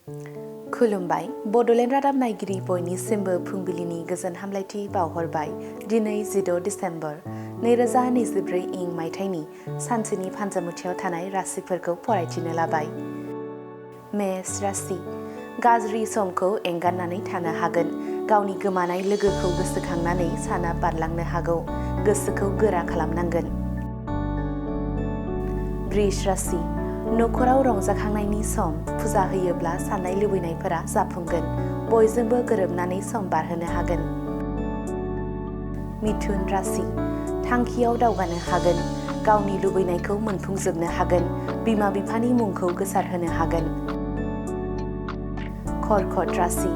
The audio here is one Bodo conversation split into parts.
खुलुमबाय बड'लेण्ड रादाब नायगिरि बयनिसिमबो फुंबिलिनि गोजोन हामलायथि बावहरबाय। दिनै 16 डिसेम्बर 2024 इं मायथाइनि सानसेनि फानजामुथियाव थानाय राशिफोरखौ फरायथिनो लाबाय। मेष राशि गाज्रि समखौ एंगारनानै थानो हागोन। गावनि गोमानाय लोगोखौ गोसोखांनानै साना बारलांनो हागौ। गोसोखौ गोरा खालामनांगोन। वृष राशि नखराव रंजाखांनायनि सम। फुजा होयोब्ला साननाय लुबैनायफोरा जाफुंगोन। बयजोंबो गोरोबनानै सम बारहोनो हागोन। मिथुन राशि थांखियाव दावगानो हागोन। गावनि लुबैनायखौ मोनफुंजोबनो हागोन। बिमा बिफानि मुंखौ गोसारहोनो हागोन। कर्कट राशि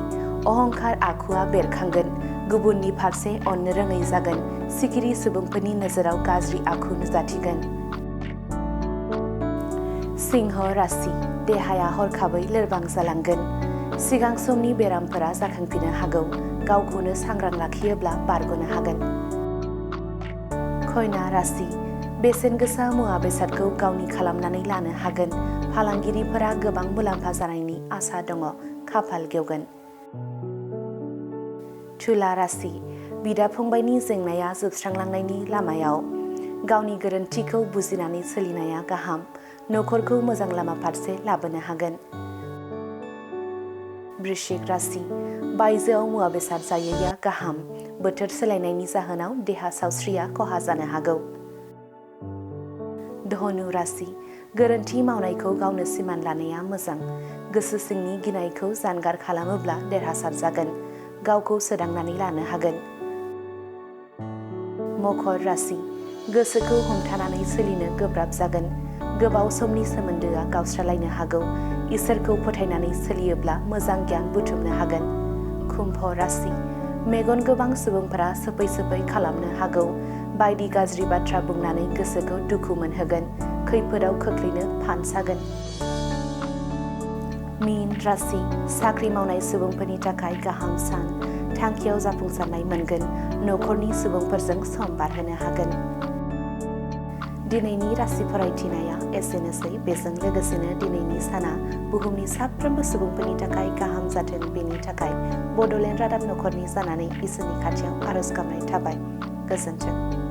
अहंकार आखुआ बेरखांगोन। गुबुननि फारसे अननो रोङै जागोन। सिखिरि सुबुंफोरनि नोजोराव गाज्रि आखु नुजाथिगोन। सिंह राशि देहाया हरखाबै लोरबां जालांगोन। सिगां समनि बेरामफोरा जाखांफिननो हागौ। गावखौनो सांग्रां लाखियोब्ला बारग'नो हागोन। कन्या राशि बेसेन गोसा मुवा बेसादखौ गावनि खालामनानै लानो हागोन। फालांगिरिफोरा गोबां मुलाम्फा जानायनि आसा दङ। खाफाल गेवगोन। तुला राशि बिदा फंबायनि जेंनाया जोबस्रांलांनायनि लामायाव। गावनि गोरोन्थिखौ बुजिनानै सोलिनाया गाहाम। नखरखौ मोजां लामा फारसे लाबोनो हागोन। वृश्चिक राशि बायजोआव मुवा बेसाद जायैया गाहाम। बोथोर सोलायनायनि जाहोनाव देहा सावस्रिया खहा जानो हागौ। धनु राशि गोरोन्थि मावनायखौ गावनो सिमान लानाया मोजां। गोसो सिंनि गिनायखौ जानगार खालामोब्ला देरहासार जागोन। गावखौ सोदांनानै लानो हागोन। मकर राशि गोसोखौ हमथानानै सोलिनो गोब्राब जागोन। गोबाव समनि सोमोन्दोआ गावस्रालायनो हागौ। इसोरखौ फोथायनानै सोलियोब्ला मोजां गियान बुथुमनो हागोन। कुम्भ राशि मेगन गोबां सुबुंफोरा सोफै सोफै खालामनो हागौ। बायदि गाज्रि बाथ्रा बुंनानै गोसोखौ दुखु मोनहोगोन। खैफोदाव खोख्लैनो फानसागोन। मीन राशि साख्रि मावनाय सुबुंफोरनि थाखाय गाहाम सान। थांखियाव जाफुंसारनाय मोनगोन। नखरनि सुबुंफोरजों सम बारहोनो हागोन। दिनैनि राशि फरायथिनाया एसेनोसै। बेजों लोगोसेनो दिनैनि साना बुहुमनि साफ्रोमबो सुबुंफोरनि थाखाय गाहाम जाथों बेनि थाखाय बड'लेण्ड रादाब नखरनि जानानै इसोरनि खाथियाव आरज गाबनाय थाबाय। गोजोन्थों।